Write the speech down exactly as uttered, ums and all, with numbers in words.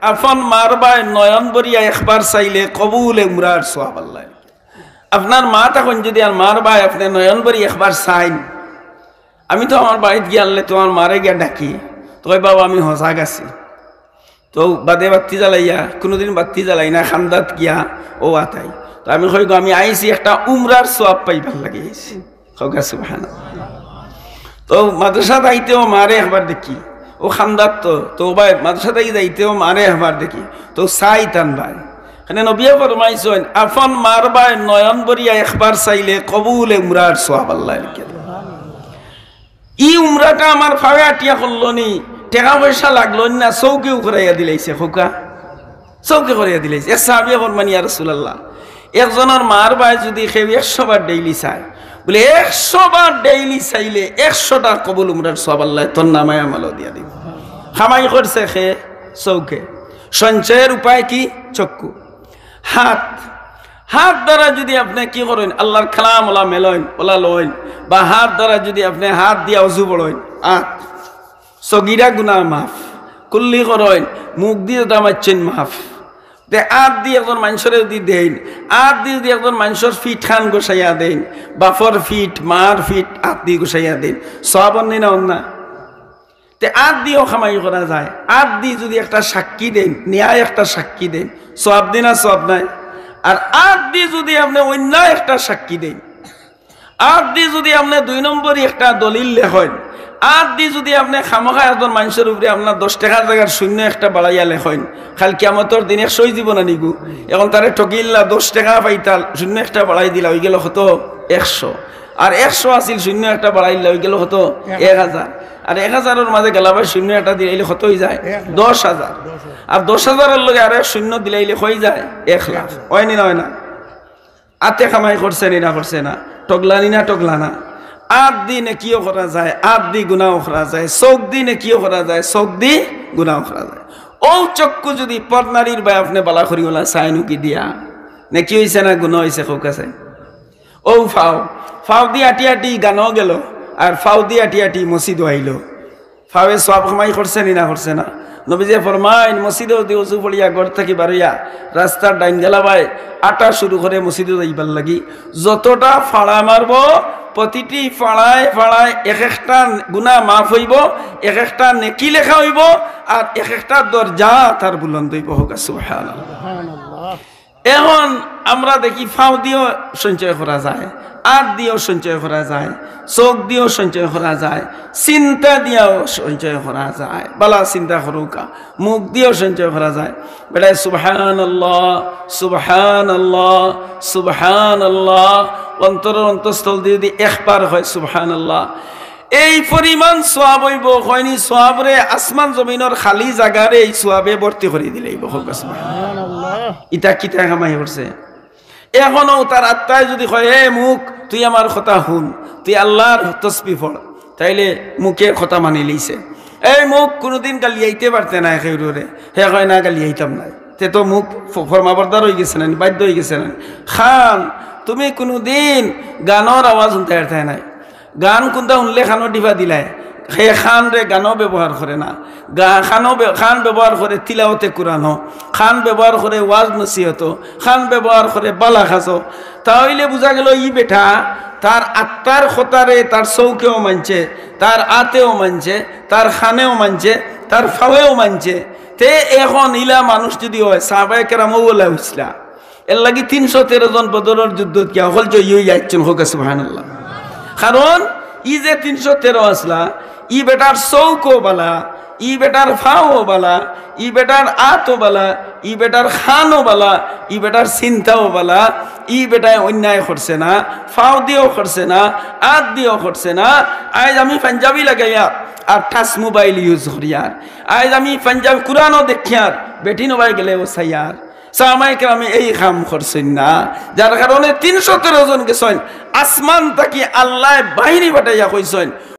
আপন মার বায় নয়ন ভরিয়া একবার চাইলে কবুল উমরার সওয়াব আল্লায়। আপনার মা তখন যদি আর মার বায় আপনে নয়ন ভরি একবার চাইন, আমি তো আমার বাড়িত গিয়া আনলে তোমার মারে গিয়া ডাকি, তো কয়, "বাবা, আমি হজাগ আছি।" তো বাদে বাত্তি জ্বালাইয়া, কুনুদিন বাত্তি জ্বালাই না, খান্দাত গিয়া ও আতাই। তো আমি কই গো, "আমি আইছি একটা উমরার সওয়াব পাইবার লাগি আইছি।" কউক্কা সুবহানাল্লাহ। তো মাদ্রাসাত আইতেও মারে একবার দেখি, ও খান্দাত তো, তো ভাই মাদ্রাসাত আই যাইতেও মারে একবার দেখি, তো চাই তান বায়। এখানে নবিয়ে ফরমাইছইন, "আপন মার বায় নয়ন ভরিয়া একবার চাইলে কবুল উমরার সওয়াব আল্লায় লিখিয়া দেইন।" ই উমরাটা আমার ফাওয়ে আটিয়া করলো নি, টেকা পয়সা লাগলো নি না, চউখেউ করাইয়া দিলাইছে, কউক্কা। চউখে করাইয়া দিলাইছে। এক সাহাবিয়ে ফরমান, "ইয়া রাসূলুল্লাহ, একজনর মার বায় যদি কেউ একশো বার ডেইলি চায়, বুলে, একশো বার ডেইলি চাইলে একশোটা কবুল উমরার সওয়াব আল্লায় তোর নামায় আমলো দিয়া দিবা।" কামাই করছে কে? চউখে। সঞ্চয়ের উপায় কি? চক্ষু। হাত, হাত দ্বারা যদি আপনে কি করইন, আল্লার কালাম ওলা মেলইন, ওলা লইন, বা হাত দ্বারা যদি আপনে হাত দিয়া অজু পড়ইন, আত, সগিরা গুনা মাফ, কুল্লি করইন, মুখ দি যেতা মাতছইন মাফ। তে আত দি একজন মানষরে যদি দেইন, আত দি যদি একজন মানষর ফিট খান গোসাইয়া দেইন, বাপর ফিট, মার ফিট আত দি গোসাইয়া দেইন, সওয়াব অর নি না অর না? তে আত দিও কামাই করা যায়। আত দি যদি একটা সাক্ষী দেইন, ন্যায় একটা সাক্ষী দেইন, সওয়াব নি না সওয়াব নায়? আর আত দি যদি আপনে অন্যায় একটা সাক্ষী দেইন, আত দি যদি আপনে দুই নম্বরি একটা দলিল লেখইন, আত দি যদি আপনে খামোখা একজন মানষর উপরে আপনার দশ টেকার জাগার শূন্য একটা বাড়াইয়া লেখইন, কাইল কিয়ামতর দিন একশো অইযিবো না নি গো? এখন তারে ঠকিলা, দশ টেকা পাইতা, শূন্য একটা বাড়াই দিলা, অইগেলো কত? একশো। আর একশো আছিল, শূন্য একটা বাড়াইলা, অইগেলো কত? এক হাজার। আর এক হাজারর মাঝে গেলাবায় শূন্য একটা দিলাইলে কত অইযায়? এক লাখ। দশ হাজার। দশ হাজার। আর দশ হাজারর লগে আরো এক শূন্য দিলাইলে অইযায় এক লাখ। এক লাখ। অয় নি না, অয় না? আতে কামাই করছে নি না করছে না? ঠকলা নি না ঠকলা না? আত দি নেকিও করা যায়, আত দি গুনাও করা যায়, চউখ দি নেকিও করা যায়, চউখ দি গুনাও করা যায়। অউ চক্ষু যদি পরনারীর বায় আপনে বালা করি ওলা চাইন উকি দিয়া, নেকি অইছে না গুনা অইছে, কউক্কা চাইন? অউ ফাও, ফাও দি আটি আটি গানো গেলো, আর ফাও দি আটি আটি মসজিদো আইলো। ফাওয়ে সওয়াব কামাই করছে নি না করছে না? নবীজিয়ে ফরমাইন, মসজিদো যদি অজু পড়িয়া ঘর থাকি বারইয়া রাস্তার ডাইন গেলাবায় আটা শুরু করে মসজিদো যাইবার লাগি, যতটা ফাড়া মারবো, প্রতিটি ফাড়ায় ফাড়ায় এক একটা গুনা মাফ অইবো, এক একটা নেকি লেখা অইবো, আর এক একটা দরজা তার বুলন্দ অইবো। কউক্কা সুবহানাল্লাহ। সুবহানাল্লাহ। এখন আমরা দেখি ফাও দিও সঞ্চয় করা যায়, আত দিও সঞ্চয় করা যায়, চউখ দিও সঞ্চয় করা যায়, চিন্তা দিয়াও সঞ্চয় করা যায়। বালা চিন্তা করউক্কা, মুখ দিও সঞ্চয় করা যায়। বেটায় সুবহানাল্লাহ, সুবহানাল্লাহ, সুবহানাল্লাহ, অন্তরর অন্তঃস্থল দি যদি একবার কয় সুবহানাল্লাহ, এই পরিমাণ সওয়াব অইবো, কয়নি সওয়াবরে আসমান জমিনর খালি জাগারে এই সওয়াবে ভর্তি করি দিলাইবো। কউক্কা সুবহানাল্লাহ। সুবহানাল্লাহ। ইতা কিতা কামাই করছে? এখনো তার আত্মায় যদি কয়, "এ মুখ, তুই আমার কথা হুন, তুই আল্লার তসবি পড়", তাইলে মুখে কথা মানিলিছে। এই মুখ কুনুদিন গালিয়াইতে পারতে নায় কেউররে, হে কয়, "না, গালিয়াইতাম নায়।" তে তো মুখ ফ-, ফরমাবরদার অইগেছে না, বাধ্য অইগেছে না। কান, তুমি কুনুদিন গানর আওয়াজ হুনতায় পারতায় নায়। গান কুনটা হুনলে কানো টিপা দিলায়? হে কানরে গানো ব্যবহার করে না। গা-, কানো ব্য-, কান ব্যবহার করে তিলাওতে কুরআনো, কান ব্যবহার করে ওয়াজ নসিহতো, কান ব্যবহার করে বালা কাজো। তা অইলে বুঝা গেলো ই বেটা তার আত্মার কথারে তার চউখেও মানছে, তার আতেও মানছে, তার কানেও মানছে, তার ফাওয়েও মানছে। তে এখন ইলা মানুষ যদি অয়, সাহাবায়ে কেরাম অউ অলা অইছলা। এরলাগি তিনশো তেরো জন বদরর যুদ্ধত গিয়া হকল জয়ী অইয়া আইছইন, কউক্কা সুবহানাল্লাহ। কারণ ই যে তিনশো তেরো আছলা, ই বেটার চউখও বালা, ই বেটার ফাও বালা, ই বেটার আতও বালা, ই বেটার কানও বালা, ই বেটার চিন্তাও বালা, ই বেটায় অন্যায় করছে না, ফাও দিও করছে না, আত দিও করছে না। আইজ আমি পাঞ্জাবি লাগাইয়ার আর touch mobile use করিয়ার, আইজ আমি পাঞ্জাবি কুরআনও দেখিয়ার, বেটিন অবায় গেলেও চাইয়ার। সাহাবায়ে কেরামে এই কাম করছইন না, যার কারণে তিনশো তেরো জন গেছইন। আসমান থাকি আল্লায় বাহিনী পাঠাইয়া কইছইন,